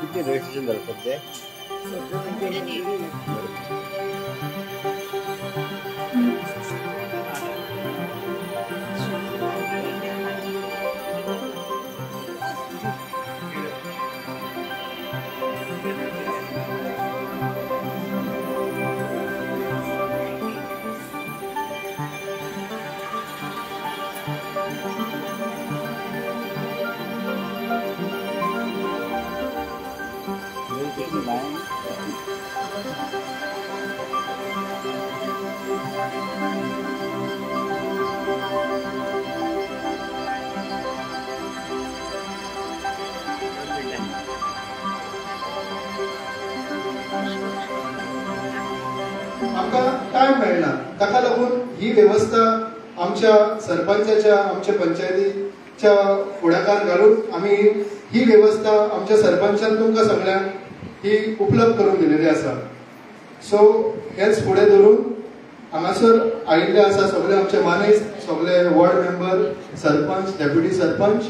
कितले रजिस्ट्रेशन झालं सध्या? आमकां टायम मेळना, ताका लागून ही वेवस्था आमच्या सरपंचाच्या आमच्या पंचायतीच्या फुडाकार घालून आमी ही वेवस्था आमच्या सरपंचान तुमकां सगळ्यांक ही उपलब्ध करून दिलेली आसा. सो हेच फुडें धरून हांगासर आयिल्ले आसा सगळे आमचे मानेस्त, सगळे ward member, sarpanch, deputy sarpanch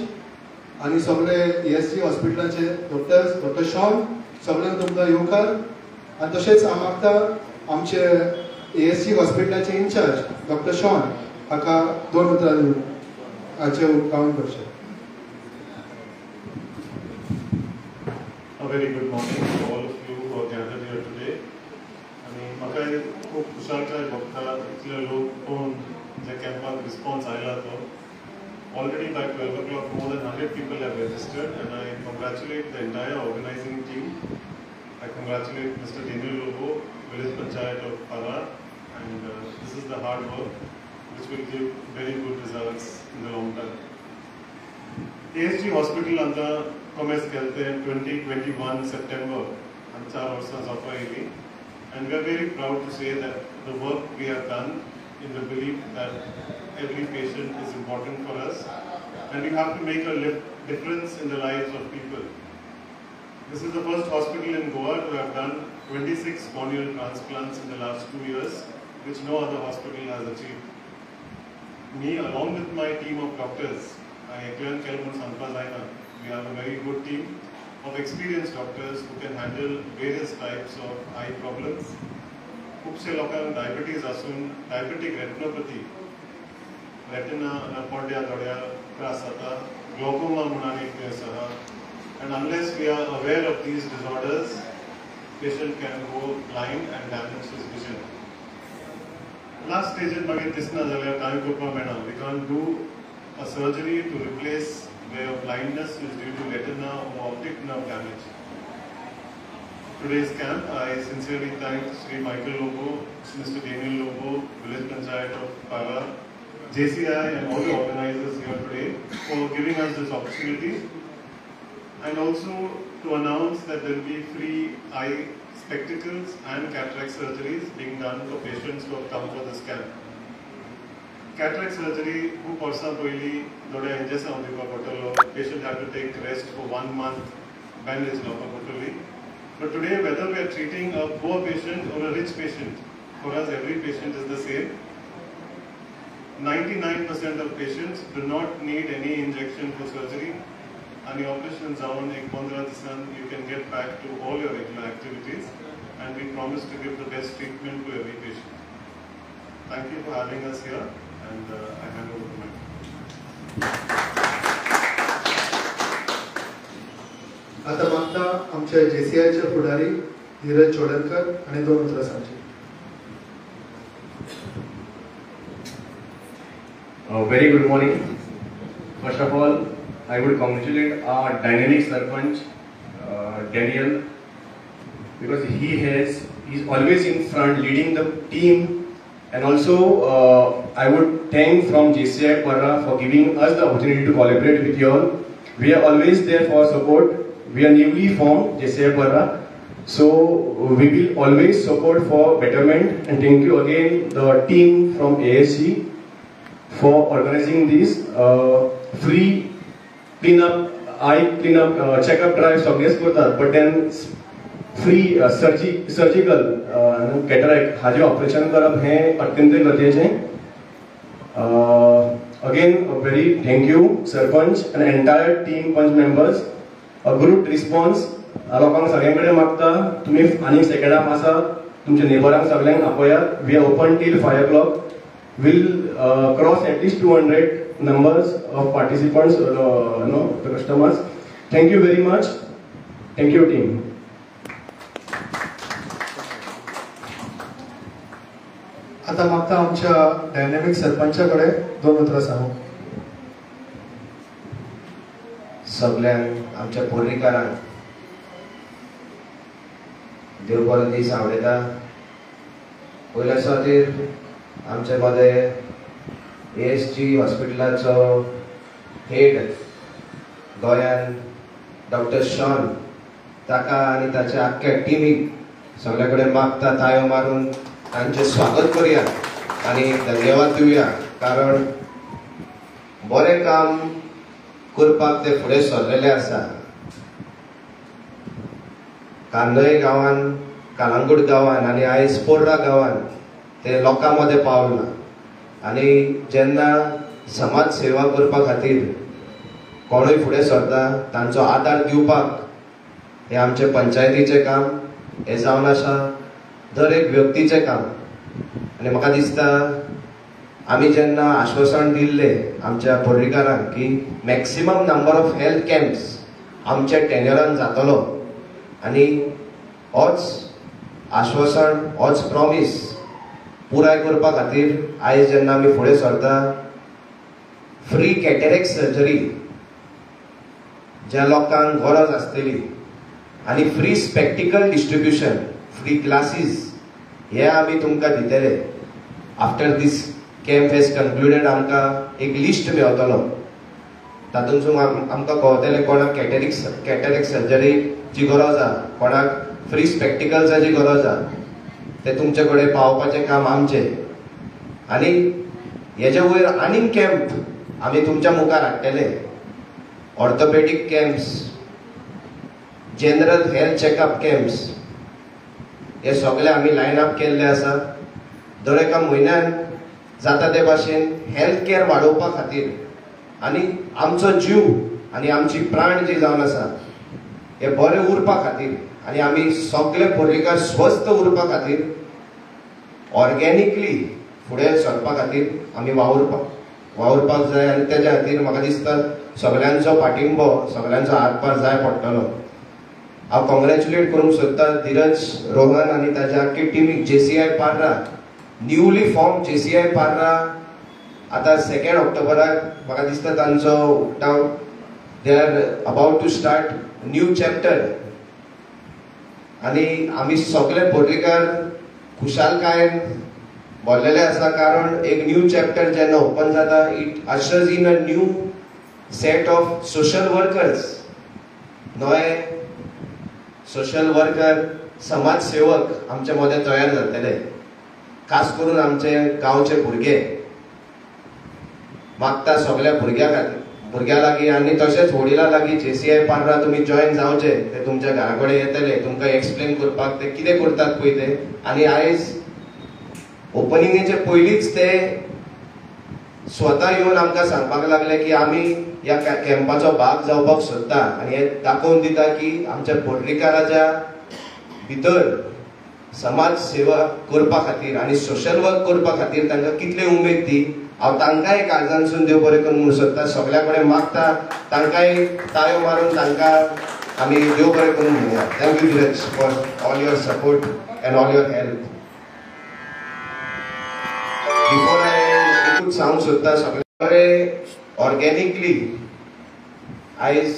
आनी सगळे एएसजी हॉस्पिटलाचे डॉक्टर्स, डॉक्टर शॉन, सगळ्यांक तुमकां येवकार. आनी तशेंच हांव मागता आमचे एएसजी हॉस्पिटलाचे इन्चार्ज डॉक्टर शॉन हाका दोन उतरां दिवन हाचें उक्तावण करचें. A very good morning to all of you who are gathered here today. आनी म्हाका खूब खुशालकाय भोगता इतले लोक पळोवन जे कॅम्पाक रिस्पॉन्स आयला तो. Already by 12 o'clock more than 100 people have registered and I congratulate the entire organizing team. I congratulate Mr. Daniel Lobo, Village Panchayat of Parra, and this is the hard work which will give very good results in the long term. ASG Hospital आमकां कॉमेर्स केलें तें 2021 September आनी 4 वर्सां जावपा येयलीं, and we are very proud to say that the work we have done in the belief that every patient is important for us and we have to make a difference in the lives of people. This is the first hospital in Goa to have done 26 corneal transplants in the last 2 years, which no other hospital has achieved. Me, along with my team of doctors, I एकल्यान केलें म्हूण सांगपा जायना. We have a very good team of experienced doctors who can handle various types of eye problems. खुबशे लोकांक diabetes आसून diabetic retinopathy, retina पड्ड्या दोळ्यार त्रास जाता, ग्लोकोमा म्हणून एक दुयेंस आसा. And unless we are aware of these disorders, patient can go blind and damage his vision. Last stage मागीर दिसना जाल्यार कांय करपाक मेळना. We can't do a surgery to replace where blindness is due to retina or optic nerve damage. Today's camp, I sincerely thank Shri Michael Lobo, Mr. Daniel Lobo, Village Panchayat of Parra, JCI and all the organizers here today for giving us this opportunity, and also to announce that there will be free eye spectacles and cataract surgeries being done for patients who have come for this camp. Cataract surgery खूब वर्सां पयलीं दोळ्या injection दिवपाक पडटलो, patient have to take rest for 1 month, bandage लावपाक पडटली. But today, whether we are treating a poor patient or a rich patient, for us every patient is the same. 99% of patients do not need any injection for surgery. And the operation जावन एक 15 दिसान you can get back to all your regular activities, and we promise to give the best treatment to every patient. Thank you for having us here, and I hand over to Michael. आता मागता आमच्या जेसीआयचे फुडारी धीरज चोडणकर आनी दोन उतरां सांगची. Very good morning. First of all, I would congratulate our dynamic sarpanch Daniel, because he is always in front leading the team, and also I would thank from JCI Parra for giving us the opportunity to collaborate with you all. We are always there for support. We are newly formed JCI Parra, so we will always support for betterment. And thank you again the team from ASG for organizing this free cleanup, eye cleanup, checkup drive सगळेच करतात, but then free surgical cataract हाजें operation करप हें अत्यंत गरजेचें. Again very thank you sarpanch and entire team panch members. A good response लोकांक सगळ्यां कडेन मागता तुमी आनीक सेकंड हाफ आसा तुमच्या नेबरांक सगळ्यांक आपयात. We are open till 5 o'clock. Will cross at least 200 numbers of participants, no, the customers. Thank you very much. Thank you team. आता मागता आमच्या डायनॅमिक सरपंचा कडेन 2 उतरां सांगू. सगळ्यांक आमच्या पोर्रीकारांक देव बरो दीस आवडयता. पयल्या खातीर आमचे मदें ASG हॉस्पिटलाचो हेड गोंयान डॉक्टर शॉन ताका आनी ताच्या आख्ख्या टिमीक सगल्या कडेन मागता ताळयो मारून तांचें स्वागत करुया आनी धन्यवाद दिवया, कारण बरें काम करपाक ते फुडें सरलेले आसा. कांदोळे गांवान, कालांगूट गांवान आनी आयज पोर्रा गांवान ते लोकां मदें पावला आनी जेन्ना समाज सेवा करपा खातीर कोणूय फुडें सरता तांचो आदार दिवपाक हें आमचें पंचायतीचें काम हें जावन आसा दर एक व्यक्तीचें काम. आनी म्हाका दिसता आमी जेन्ना आश्वासन दिल्लें आमच्या पर्रीकारांक की maximum number of health camps आमच्या टेन्युरान जातलो आनी होच आश्वासन होच प्रॉमीस पुराय करपा खातीर आयज जेन्ना आमी फुडें सरता फ्री कॅटरेक्ट सर्जरी ज्या लोकांक गरज आसतली आनी free spectacle distribution, free glasses हे आमी तुमकां दितले. After this camp has concluded आमकां एक लिस्ट मेळटलो, तातूंतसून आमकां कळटलें कोणाक कॅटरेक्ट सर्जरीची गरज आसा, कोणाक फ्री स्पेक्टिकल्साची गरज आसा, ते तुमचे कडेन पावोवपाचें काम आमचें. आनी हेजे वयर आनीक कॅम्प आमी तुमच्या मुखार हाडटले, Orthopaedic camps, general health checkup camps, हे सगळे आमी लायन अप केल्ले आसा. दर एका म्हयन्यान जाता ते भाशेन हेल्थ केअर वाडोवपा खातीर आनी आमचो जीव आनी आमची प्राण जी जावन आसा हे बरे उरपा खातीर आनी आमी सगळे पर्रीकार स्वस्थ उरपा खातीर ऑर्गेनिकली फुडें सरपा खातीर आमी वावुरपाक जाय. आनी तेज्या खातीर म्हाका दिसता सगळ्यांचो पाठिंबो, सगळ्यांचो हातभार जाय पडटलो. हांव कॉंग्रेच्युलेट करूंक सोदता धीरज रोहन आनी ताच्या आख्खी टिमीक. JCI Parra, newly form JCI Parra आतां 2 ऑक्टोबराक म्हाका दिसता तांचो उक्ताव. They are about to start new chapter आनी आमी सगळे पर्रीकार खुशालकायेन भरलेले आसा, कारण एक न्यू चॅप्टर जेन्ना ओपन जाता it ushers in a new set of social workers, नवे सोशल वर्कर, समाज सेवक आमचे मदें तयार जातले, खास करून आमचे गांवचे भुरगे. मागता सगळ्या भुरग्यां खातीर, भुरग्यां लागीं आनी तशेंच व्हडिलां लागीं JCI Parra तुमी जॉयन जावचे, ते तुमच्या घरा कडेन येतले तुमकां एक्सप्लेन करपाक ते कितें करतात पळय ते. आनी आयज ओपनिंगेचे पयलींच ते स्वता येवन आमकां सांगपाक लागले की आमी ह्या कॅम्पाचो भाग जावपाक सोदता आनी हे दाखोवन दिता की आमच्या पर्रीकाराच्या भितर समाज सेवा करपा खातीर आनी सोशल वर्क करपा खातीर तांकां कितली उमेद ती. हांव तांकांय काळजांतसून देव बरें करूं म्हणूंक सोदता, सगळ्या कडेन मागता तांकांय ताळयो मारून तांकां आमी देव बरें करूं म्हणया. Thank you Dhiraj for all your support and all your help. Before I एकूच सांगूंक सोदता, सगळे बरें ऑर्गेनिकली आयज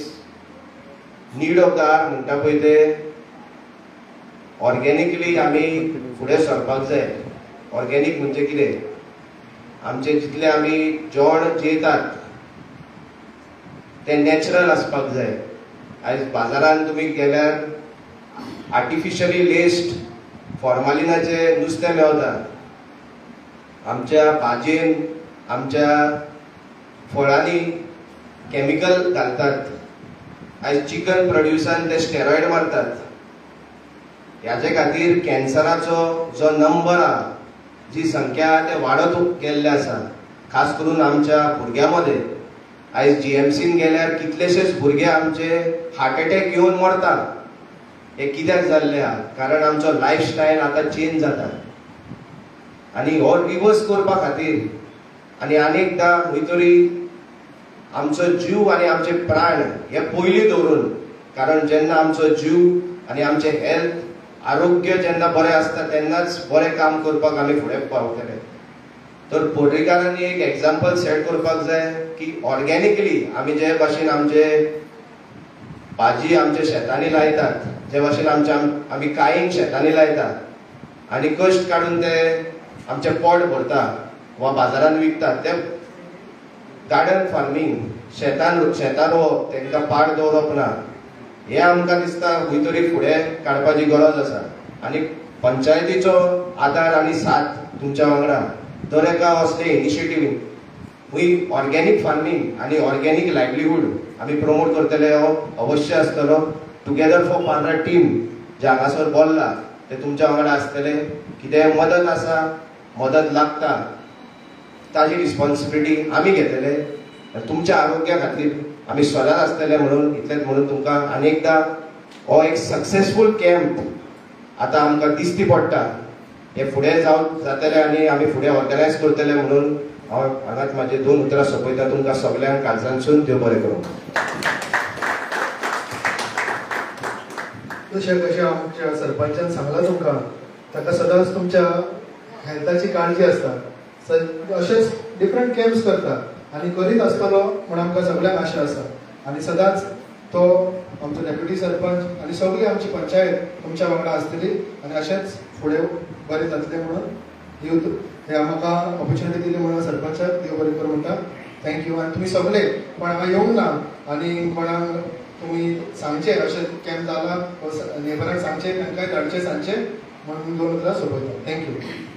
नीड ऑफ the our म्हणटा पळय ते ऑर्गेनिकली आमी फुडें सरपाक जाय. ऑर्गेनीक म्हणजे कितें, आमचे जितले आमी जेवण जेयतात तें नॅचरल आसपाक जाय. आयज बाजारान तुमी गेल्यार आर्टिफिशली लेस्ड फॉर्मालिनाचें नुस्तें मेवता. आमच्या भाजयेन, आमच्या फळांनी केमिकल घालतात. आयज चिकन प्रोड्युसान ते स्टेरॉयड मारतात. ह्याचे खातीर कॅन्सराचो जो नंबर आहा, जी संख्या आहा ते वाडत गेल्ले आसा, खास करून आमच्या भुरग्यां मदें. आयज GMCन गेल्यार कितलेशेच भुरगे आमचे हार्ट एटॅक येवन मरतात. हे कित्याक जाल्लें आहा, कारण आमचो लायफस्टायल आतां चेंज जाता आनी हो रिवर्स करपा खातीर आनी अनेकदां खंय तरी आमचो जीव आनी आमचे प्राण हे पयलीं दवरून, कारण जेन्ना आमचो जीव आनी आमचें हेल्थ आरोग्य जेन्ना बरें आसता तेन्नाच बरें काम करपाक आमी फुडें पावतले. तर पर्रीकारांनी एक एग्जाम्पल सेट करपाक जाय की ऑर्गेनिकली आमी जे भाशेन आमचे भाजी आमच्या शेतांनी लायतात, जे भाशेन आमच्या आमी काळींग शेतांनी लायतात आनी कश्ट काडून ते आमचें पोट भरता वा बाजारान विकतात, ते गार्डन फार्मींग शेतान शेतां रोवप, तांकां पाड दवरप ना, हें आमकां दिसता खंय तरी फुडें काडपाची गरज आसा. आनी पंचायतीचो आदार आनी साथ तुमच्या वांगडा दर एका असले इनिशिएटिव्हीन खंय ऑर्गेनीक फार्मींग आनी ऑर्गेनीक लायवलीहूड आमी प्रमोट करतले हो अवश्य आसतलो. टुगेदर फॉर पार्रा टीम जे हांगासर बोल्ला ते तुमच्या वांगडा आसतले. कितेंय मदत आसा, मदत लागता, ताजी रिस्पॉन्सिबिलिटी आमी घेतले. तुमच्या आरोग्या खातीर आमी सदांच आसतले म्हणून इतलेंच म्हणून तुमकां आनी एकदां हो एक सक्सेसफूल कॅम्प आतां आमकां दिश्टी पडटा, हे फुडें जावन जातले आनी आमी फुडें ऑर्गनायज करतले म्हणून हांव हांगाच म्हाजे दोन उतरां सोंपयता. तुमकां सगल्यांक काळजांतसून देव बरें करूं. जशें कशें आमच्या सरपंचान सांगलां तुमकां, ताका सदांच तुमच्या हेल्थाची काळजी आसता, अशेच डिफरंट कॅम्प्स करता आनी करीत आसतलो म्हूण आमकां सगळ्यांक आशा आसा. आनी सदांच तो आमचो डेप्युटी सरपंच आनी सगळी आमची पंचायत तुमच्या वांगडा आसतली आनी अशेंच फुडें बरें जातलें म्हणून हे म्हाका ऑपॉर्च्युनिटी दिली म्हणून सरपंचाक देव बरें करूं म्हणटा. Thank you. आनी तुमी सगळे कोण हांगा येवंक ना आनी कोणाक तुमी सांगचें अशें कॅम्प जाला नेबरांक सांगचें, तांकांय धाडचें सांगचें म्हणून दोन उतरां सोंपयता. Thank you.